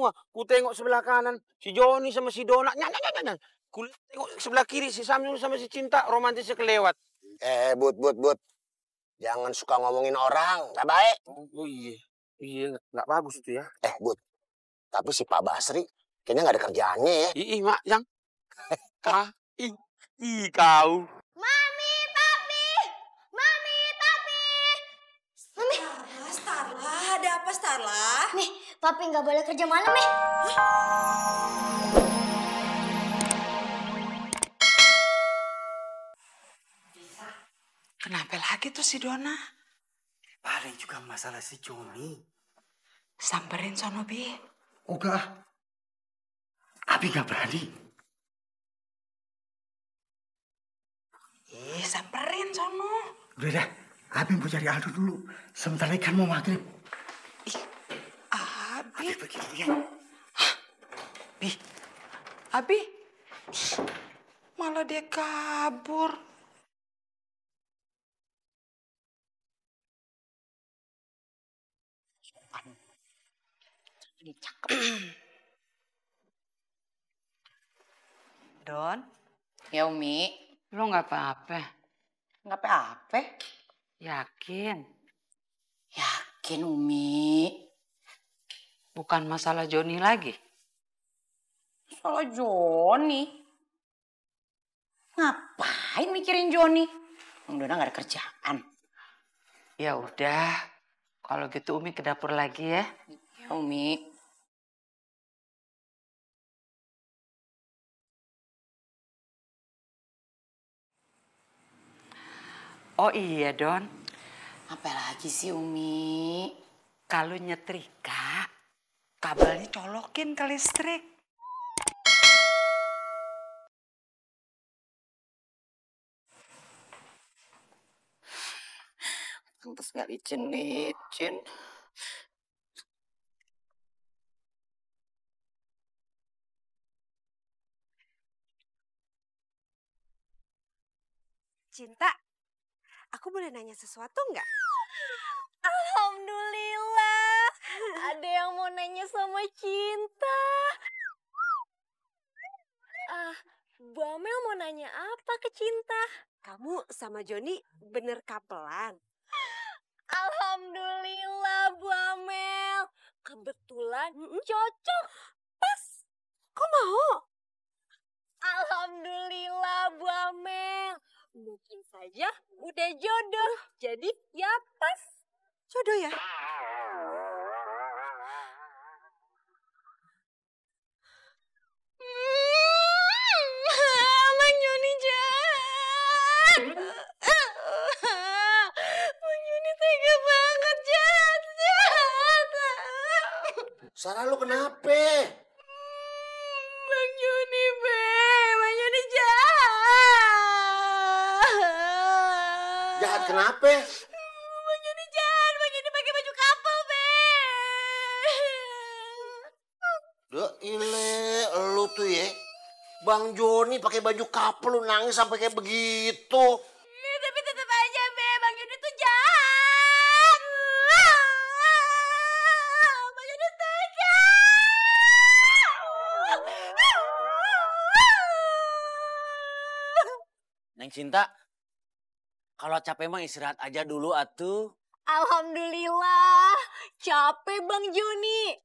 semua. Ku tengok sebelah kanan, si Joni sama si Dona. Nyanyi. Ku tengok sebelah kiri, si Samsul sama si Cinta. Romantisnya kelewat. But. Jangan suka ngomongin orang, gak baik. Oh iya. Iya, gak bagus itu ya. But. Tapi si Pak Basri kayaknya gak ada kerjaannya ya. Mak, yang. Kau. Mami, papi. Mami. Starla, ada apa Starla? Nih, papi nggak boleh kerja malam nih. Kenapa lagi tuh si Dona? Paling juga masalah si Joni. Samperin sono, Bi. Enggak. Abi gak berani. Samperin sono. Udah dah, Abi mau cari Aldo dulu. Sebentar lagi kan mau maghrib. Abi begitu ya. Abi. Malah dia kabur. Ini cakep. Don. Ya Umi. Lo nggak apa-apa? Nggak apa-apa. Yakin? Yakin Umi. Bukan masalah Joni lagi? Soal Joni. Ngapain mikirin Joni? Dona nggak ada kerjaan. Ya udah. Kalau gitu Umi ke dapur lagi ya. Ya Umi. Oh iya Don. Apa lagi sih Umi? Kalau nyetrika, kabelnya colokin ke listrik. Pantes gak licin. Cinta, aku boleh nanya sesuatu nggak? Alhamdulillah, ada yang mau nanya sama Cinta. Bu Amel mau nanya apa ke Cinta? Kamu sama Joni bener kapelan? Alhamdulillah Bu Amel, kebetulan cocok, pas. Kok mau? Alhamdulillah Bu Amel. Mungkin saja udah jodoh, jadi ya pas. Jodoh ya? Bang Joni jahat. Bang Joni tega banget, jahat. Sarah lu kenapa? Bang Joni jahat. Jahat kenapa? Bang Joni jahat, Bang Joni pakai baju couple, Be. Duh, lu tuh ya. Bang Joni pakai baju couple lu nangis sampai kayak begitu. Tapi tetap aja, Be. Bang Joni tuh jahat. Bang Joni tega. Neng Cinta, kalau capek mah istirahat aja dulu atuh. Alhamdulillah, capek Bang Joni.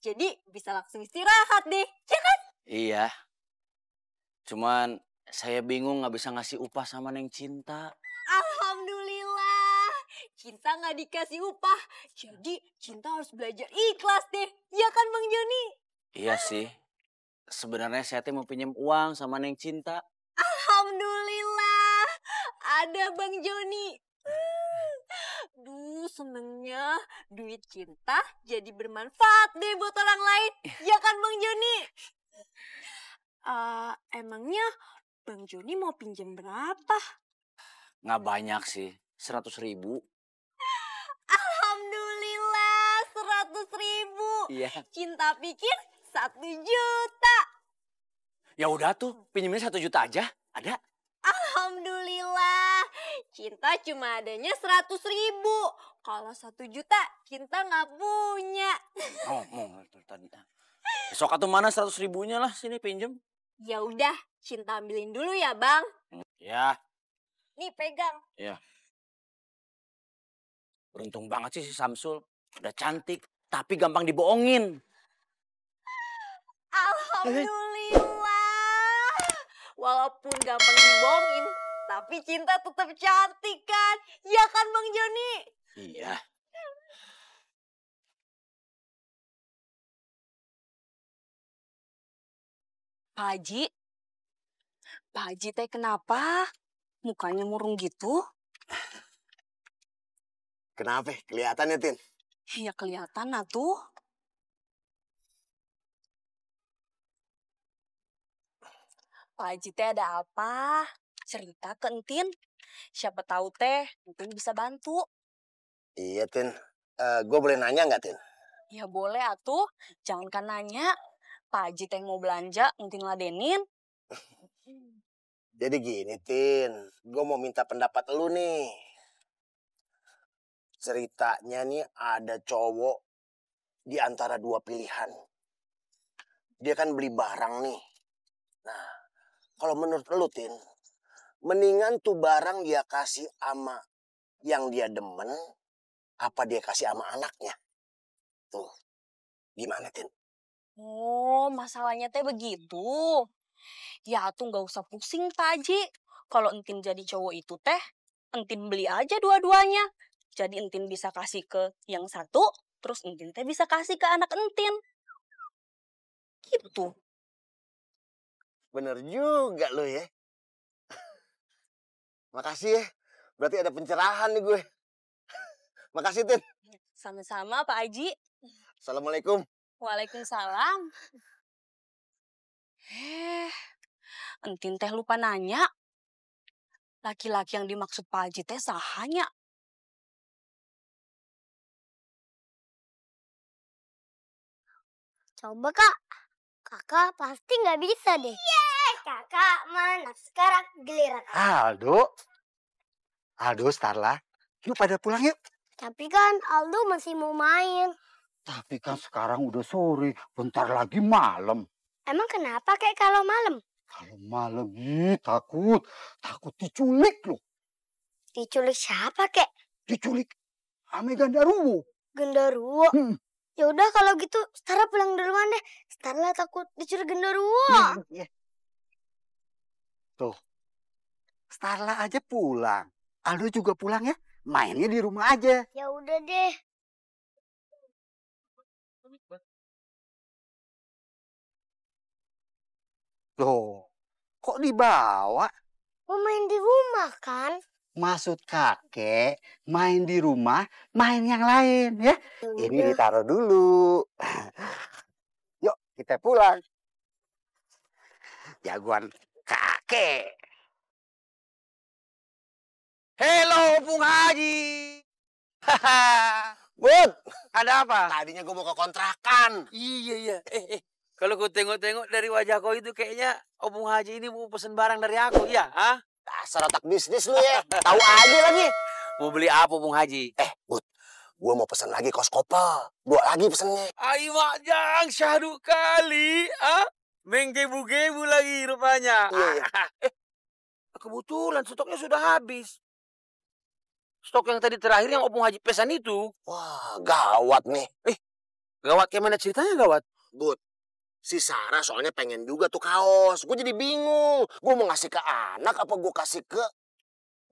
Jadi bisa langsung istirahat deh, ya kan? Iya. Cuman saya bingung nggak bisa ngasih upah sama Neng Cinta. Alhamdulillah, Cinta nggak dikasih upah. Jadi Cinta harus belajar ikhlas deh, ya kan Bang Joni? Iya sih. Sebenarnya saya mau pinjam uang sama Neng Cinta. Alhamdulillah, ada Bang Joni. Duh, senengnya duit Cinta jadi bermanfaat deh buat orang lain. Ya kan Bang Joni? Emangnya Bang Joni mau pinjam berapa? Nggak banyak sih, 100.000. Alhamdulillah, 100.000. Iya. Cinta pikir 1 juta. Ya udah tuh, pinjamnya 1 juta aja. Ada? Alhamdulillah, Cinta cuma adanya 100.000. Kalau 1 juta, Cinta nggak punya. Oh, mau tadi. Besok atau mana 100.000-nya lah, sini pinjem. Ya udah, Cinta ambilin dulu ya, Bang. Ya. Nih, pegang. Ya. Beruntung banget sih si Samsul. Udah cantik, tapi gampang dibohongin. Alhamdulillah. Walaupun gampang dibohongin, tapi Cinta tetap cantik kan? Ya kan, Bang Joni? Iya. Pak Haji? Pak Haji teh kenapa? Mukanya murung gitu? Kenapa? Kelihatannya, Tin. Ya kelihatan atuh. Pak Haji teh ada apa? Cerita ke Entin. Siapa tahu teh Entin bisa bantu. Iya, Tin. Gue boleh nanya nggak, Tin? Ya boleh atuh. Jangankan nanya. Pak Haji teh mau belanja, Entin ladenin. Jadi gini, Tin. Gue mau minta pendapat lu nih. Ceritanya nih ada cowok di antara dua pilihan. Dia kan beli barang nih. Nah, kalau menurut lu, Tin, mendingan tuh barang dia kasih sama yang dia demen, apa dia kasih sama anaknya? Tuh, gimana, Tin? Oh, masalahnya teh begitu. Ya tuh nggak usah pusing, Pak Haji. Kalau Entin jadi cowok itu teh, Entin beli aja dua-duanya. Jadi Entin bisa kasih ke yang satu, terus Entin teh bisa kasih ke anak Entin. Gitu. Bener juga lu ya. Makasih ya. Berarti ada pencerahan nih gue. Makasih, Tin. Sama-sama, Pak Haji. Assalamualaikum. Waalaikumsalam. Entin teh lupa nanya. Laki-laki yang dimaksud Pak Haji teh sahanya. Coba kak, kakak pasti nggak bisa deh. Kakak mana sekarang giliran. Aldo, Starla, yuk pada pulang yuk. Tapi kan Aldo masih mau main. Tapi kan sekarang udah sore, bentar lagi malam. Emang kenapa kayak kalau malam? Kalau malam, takut diculik loh. Diculik siapa kek? Diculik ame Gandaruwo. Genderuwo. Ya udah kalau gitu Starla pulang duluan deh. Starla takut diculik genderuwo. Iya. Tuh, Starla aja pulang. Aldo juga pulang ya. Mainnya di rumah aja. Ya udah deh. Loh, kok dibawa? Mau main di rumah kan? Maksud kakek, main di rumah, main yang lain ya. Ini ditaruh dulu. Yuk, kita pulang. Jagoan kakek. Hello, Bung Haji. Bud, Ada apa? tadinya gue mau ke kontrakan. Iya. Kalau ku tengok-tengok dari wajah kau itu kayaknya Bung Haji ini mau pesen barang dari aku, iya? Hah? Dasar otak bisnis lu ya. Tahu aja lagi. Mau beli apa, Bung Haji? Bud, gue mau pesen lagi kos kopel. 2 lagi pesennya. Ayo, Majang, syahdu kali. Ah? Menggebu-gebu lagi rupanya. Iya. Kebetulan stoknya sudah habis. Stok yang tadi terakhir yang Opung Haji pesan itu. Wah, gawat nih. Gawat, kayak mana ceritanya gawat? Bud, si Sarah soalnya pengen juga tuh kaos. Gue jadi bingung. Gue mau ngasih ke anak apa gue kasih ke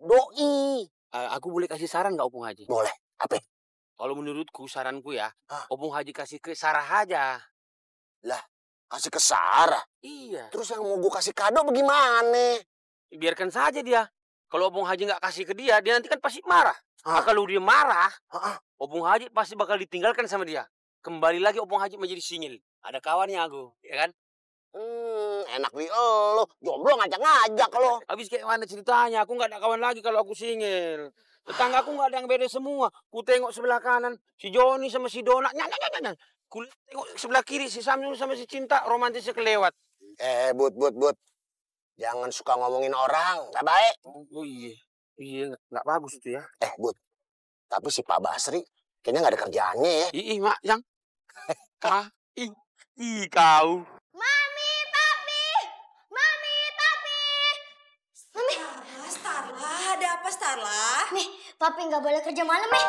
doi? Aku boleh kasih saran nggak Opung Haji? Boleh. Apa? Kalau menurutku, saranku ya, Hah? Opung Haji kasih ke Sarah aja. Lah, kasih ke Sarah. Iya. Terus yang mau gue kasih kado bagaimana? Biarkan saja dia. Kalau Opung Haji nggak kasih ke dia nanti kan pasti marah. Nah, kalau dia marah, Opung Haji pasti bakal ditinggalkan sama dia. Kembali lagi Opung Haji menjadi singil. Ada kawannya aku, ya kan? Enak nih lo. Jomblo ngajak-ngajak lo. Habis kayak mana ceritanya? Aku nggak ada kawan lagi kalau aku singil. Tetangga aku nggak ada yang beda semua. Ku tengok sebelah kanan si Joni sama si Dona. Ku tengok sebelah kiri si Samsul sama si Cinta romantisnya kelewat. Bud. Jangan suka ngomongin orang. Gak baik. Oh iya. Iya, nggak bagus itu ya. Bud, tapi si Pak Basri kayaknya nggak ada kerjaannya ya. Mak, yang. Kau. Mami, papi! Mami, papi! Mami! Starla, ada apa Starla? Nih, papi nggak boleh kerja malam, nih.